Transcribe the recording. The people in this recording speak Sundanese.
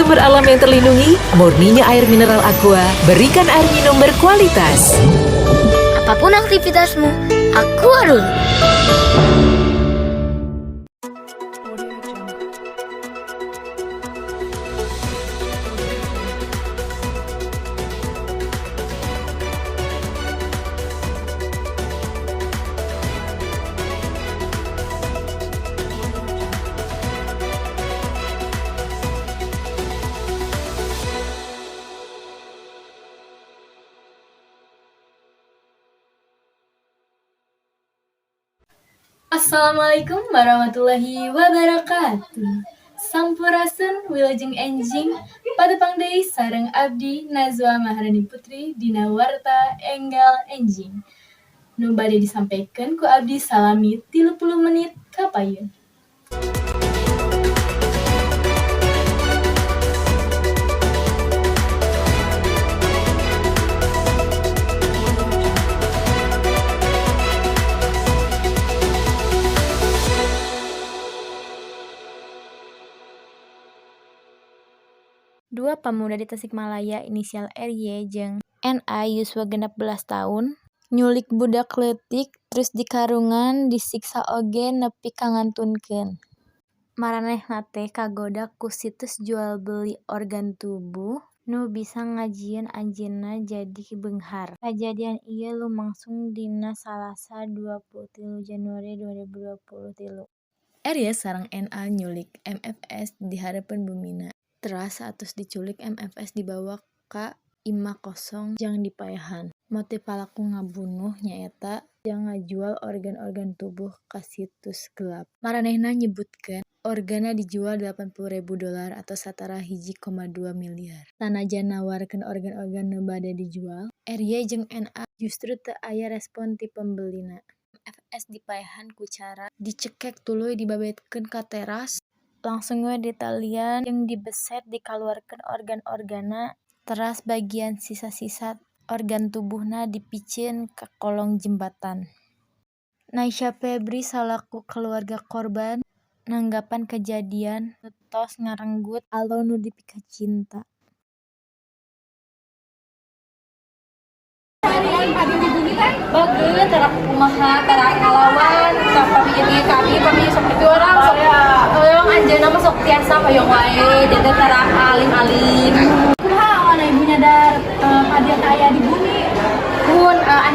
sumber alam yang terlindungi, murninya air mineral Aqua, berikan air minum berkualitas. Apapun aktivitasmu, Aqua dulu. Assalamualaikum warahmatullahi wabarakatuh. Sampurasun, wilujeng enjing, patepang deui sareng abdi Nazwa Maharani Putri dina Warta Enggal Enjing. Nu bade disampaikan ku abdi salami 30 menit kapayun. Dua pamuda di Tasikmalaya inisial RY jeung NA yuswa 16 taun nyulik budak leutik terus dikarungan disiksa oge nepi ka ngantunkeun. Maranehna teh kagoda ku situs jual beli organ tubuh nu bisa ngajieun anjeunna jadi beunghar. Kajadian ieu lumangsung dina Salasa 23 Januari 2023. RY sareng NA nyulik MFS di hareupeun bumina. Teras saatos diculik MFS dibawa ka imah kosong jang dipaehan. Motif palaku ngabunuh nyaeta jang ngajual organ-organ tubuh ka situs gelap. Maranehna nyebutkeun organna dijual 80 ribu dolar atau satara 1,2 miliar. Sanajan nawarkeun organ-organ nu bade dijual, RY jeung NA justru teu aya respon ti pembelina. MFS dipaehan ku cara dicekek tuluy dibabetkeun ka teras, langsung we ditalian jeung dibeset dikaluarkeun organ-organna, teras bagian sisa-sisa organ tubuhna dipiceun ka kolong jembatan. Naysha Febri salaku kaluarga korban nanggapan kajadian nu tos ngarenggut alo nu dipikacinta. Bagus, cara kumaha, cara ngalawan, pami ieu kami pami sok kitu orang sok hoyong anjeunna mah sok tiasa hoyong wae, jadi tara alim-alim. Kumaha awalna ibu nyadar, hadiah teh aya di bumi? Kun.